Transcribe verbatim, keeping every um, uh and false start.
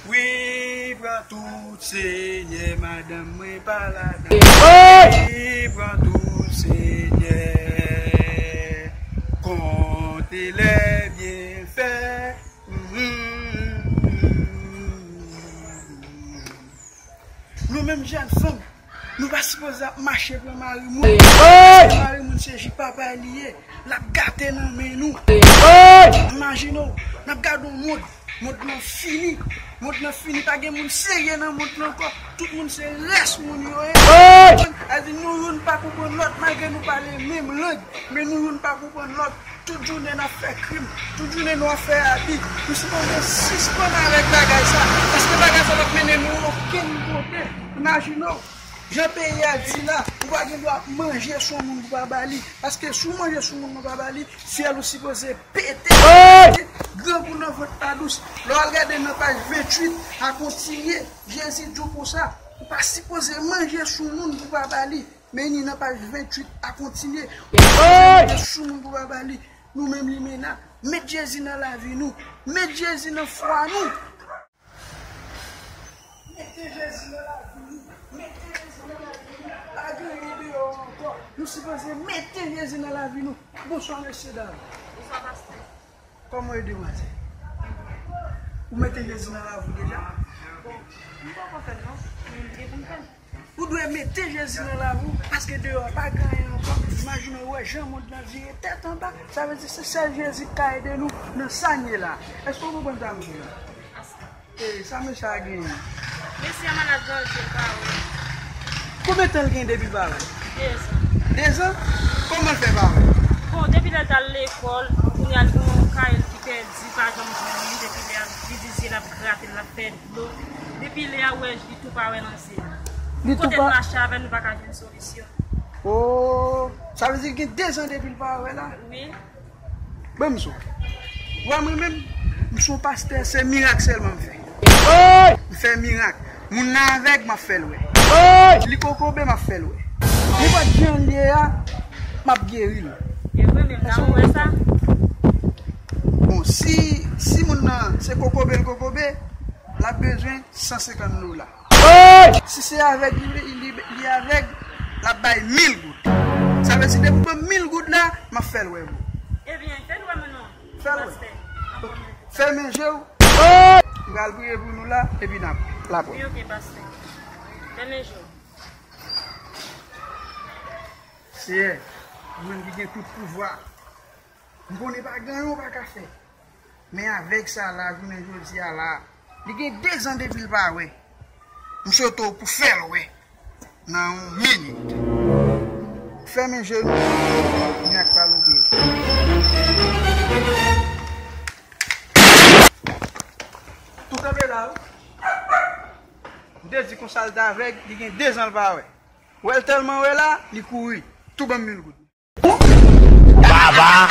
Wi, pran tout, Senyè, madanm mwen pa ladan. Wi, pran tout, Senyè, konte lè byenfè. Nou menm jèn fanm, nou pa sipoze ap mache pran mari moun. Mari moun se jis papa li ye, l ap gate nan men nou. Imajine w, n ap gade yon mond, mond lan fini, mond lan fini, pa gen moun serye nan mond lan ankò, tout moun se rès moun yo ye. Sa di nou youn pa konprann lòt, malgre nou pale menm lang, men nou youn pa konprann lòt. Tout jounen n ap fè krim, tout jounen nou ap fè abi. Nou sipoze sispann avèk bagay sa, paske bagay sa p ap mennen nou okenn kote. Imajine w, jan peyi a di la, ou pa gen dwa ap manje sou moun pou pa ba li, paske si w manje sou moun pou pa ba li, fyèl ou sipoze pete. Grangou nan vant pa dous. Lè w al gade nan paj venntuit a kontinye, Jezi di w konsa, ou pa sipoze manje sou moun pou pa ba li. Men ni nan paj venntuit a kontinye. Ou pa sipoze manje sou moun pou pa ba li. Nou menm limena, met Jezi nan lavi nou. Met Jezi nan fwa nou. Mete Jezi nan lavi nou. Mete Jezi nan lavi nou. Pa gen anyen deyò ankò. Nou sipoze mete Jezi nan lavi nou. Bonswa, mesye dam. Bonswa, pastè. Kòman w ye, demwazèl? Ou mete Jezi nan lavi w deja? Bon, m poko fè l non, men m gen pou m fè l. Ou dwe mete Jezi nan lavi w, paske deyò a pa gen anyen ankò. Imajine w wè jan mond lan vire tèt anba. Sa vle di se sèl Jezi k ka ede nou nan sa n ye la. Èske w konprann sa m di la? E, sa mesye a genyen? Mesye a malad, Bondye, l pa wè. Konbyen tan l gen depi l pa wè? Dezan. Dezan? Kòman l fè pa wè? Bon, depi lè l t al lekòl, kounye a l gen yon kay l ki pèdi, pa janm jwenn li, depi lè a, li di zye l ap grate l, l ap fè dlo. Depi lè a, ou wè, li tou pa wè nan zye l. Li tou pa. Kote n mache avè l, nou pa ka jwenn solisyon. Oh, sa vle di gen dezan depi l pa wè la? Wi. Ban m di w. Ou wè mwen menm, m se yon pastè, se mirak sèlman m fè. M fè mirak. Moun nan avèg, m ap fè l wè. Li kokobe, m ap fè l wè. Nenpòt jan l ye a, m ap geri l. E vre, menm jan ou wè sa. Bon, si, si moun nan se kokobe l kokobe, l ap bezwen san senkant dola. Si se avèg li, li, li avèg, l ap bay mil goud. Sa vle di depi w ban m mil goud la, m ap fè l wè vre. Ebyen, fè l wè mwen non. Fè l wè. Pastè. Fèmen je w. M pral priye pou nou la, epi n ap la pwè. Wi, oke, pastè. Fèmen je w. Seyè, ou menm ki gen tout pouvwa. M konnen pa gen anyen w pa ka fè. Men avèg sa la, jounen jodi a la, li gen dezan depi l pa wè. M swete w pou fè l wè nan yon minit. Fèmen je nou, mirak pa louke. Tou kanpe la, wi. M te di konsa l t avèg, li gen dezan l pa wè. Wè l tèlman wè la, li kouri. Tou ban m mil goud. Baba!